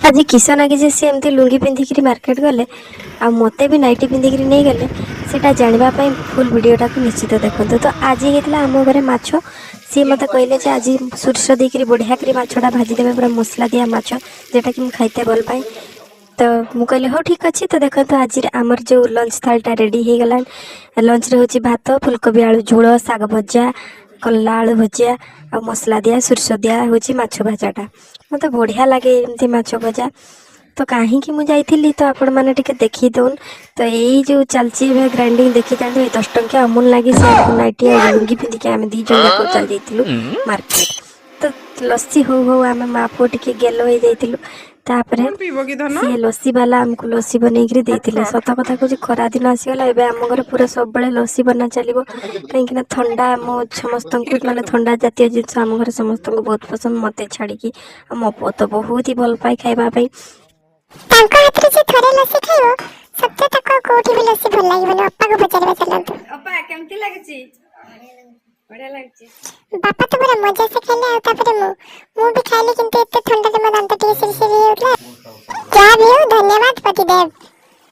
ଆଜି କିସ ନାଗି ଯେ ସେ ଏମିତି ଲୁଙ୍ଗି ପିନ୍ଧିକିରି ମାର୍କେଟ ଗଲେ ଆଉ ମୋତେ ବି ନାଇଟି ପିନ୍ଧିକିରି ନେଇଗଲେ, ସେଇଟା ଜାଣିବା ପାଇଁ ଫୁଲ୍ ଭିଡ଼ିଓଟାକୁ ନିଶ୍ଚିତ ଦେଖନ୍ତୁ। ତ ଆଜି ହେଇଥିଲା ଆମ ଘରେ ମାଛ। ସିଏ ମୋତେ କହିଲେ ଯେ ଆଜି ସୋରିଷ ଦେଇକିରି ବଢ଼ିଆ କରି ମାଛଟା ଭାଜିଦେବେ, ପୁରା ମସଲା ଦିଆ ମାଛ, ଯେଉଁଟାକି ମୁଁ ଖାଇତେ ଭଲ ପାଏ। ତ ମୁଁ କହିଲି, ହଉ, ଠିକ୍ ଅଛି। ତ ଦେଖନ୍ତୁ, ଆଜିର ଆମର ଯେଉଁ ଲଞ୍ଚ ଥାଳିଟା ରେଡ଼ି ହେଇଗଲାଣି। ଲଞ୍ଚରେ ହେଉଛି ଭାତ, ଫୁଲକୋବି ଆଳୁ ଝୋଳ, ଶାଗ ଭଜା, କଲରା ଆଳୁ ଭଜା ଆଉ ମସଲା ଦିଆ ସୋରିଷ ଦିଆ ହେଉଛି ମାଛ ଭଜାଟା। ମୋତେ ବଢ଼ିଆ ଲାଗେ ଏମିତି ମାଛ ଭଜା। ତ କାହିଁକି ମୁଁ ଯାଇଥିଲି, ତ ଆପଣମାନେ ଟିକେ ଦେଖି ଦଉନ୍। ତ ଏଇ ଯେଉଁ ଚାଲିଛି ଏବେ ଗ୍ରାଇଣ୍ଡିଙ୍ଗ, ଦେଖିଥାନ୍ତୁ। ଏଇ 10 ଟଙ୍କିଆ ଅମୁଲ ଲାଗି ସେ ଆମକୁ ନାଇଟି ଆଉ ଲୁଙ୍ଗି ପିନ୍ଧିକି ଆମେ 2 ଜଣ ଯାକ ଚାଲି ଯାଇଥିଲୁ ମାର୍କେଟ। ତ ଲସି ହଉ ହଉ ଆମେ ମା ପୁଅ ଟିକେ ଗେଲ ହେଇଯାଇଥିଲୁ। ତାପରେ କଣ ପିଇବ କି ଧନ? ସିଏ ଲସି ବାଲା ଆମକୁ ଲସି ବନେଇକିରି ଦେଇଥିଲେ। ସତ କଥା କହୁଛି, ଖରା ଦିନ ଆସିଗଲା, ଏବେ ଆମ ଘରେ ପୁରା ସବୁବେଳେ ଲସି ବନା ଚାଲିବ, କାହିଁକି ନା ଥଣ୍ଡା ଆମ ସମସ୍ତଙ୍କୁ, ମାନେ ଥଣ୍ଡା ଜାତୀୟ ଜିନିଷ ଆମ ଘରେ ସମସ୍ତଙ୍କୁ ବହୁତ ପସନ୍ଦ, ମୋତେ ଛାଡ଼ିକି। ଆଉ ମୋ ପୁଅ ତ ବହୁତ ହି ଭଲ ପାଏ ଖାଇବା ପାଇଁ। ତାଙ୍କ ହାତରେ ଯେ ଥରେ ଲସି ଖାଇବ, ସତ ତାକୁ ଆଉ କୋଉଠି ବି ଲସି ଭଲ ଲାଗିବନି। ଅପାକୁ ପଚାରିବା ଚାଲନ୍ତୁ। ଅପା, କେମିତି ଲାଗୁଛି? ବଢିଆ ଲାଗୁଛି। ବାପା ତ ପୁରା ମଜା ସେ ଖାଇଲେ ଆଉ ତାପରେ ମୁଁ ବି ଖାଇଲି, କିନ୍ତୁ ଏତେ ଥଣ୍ଡାରେ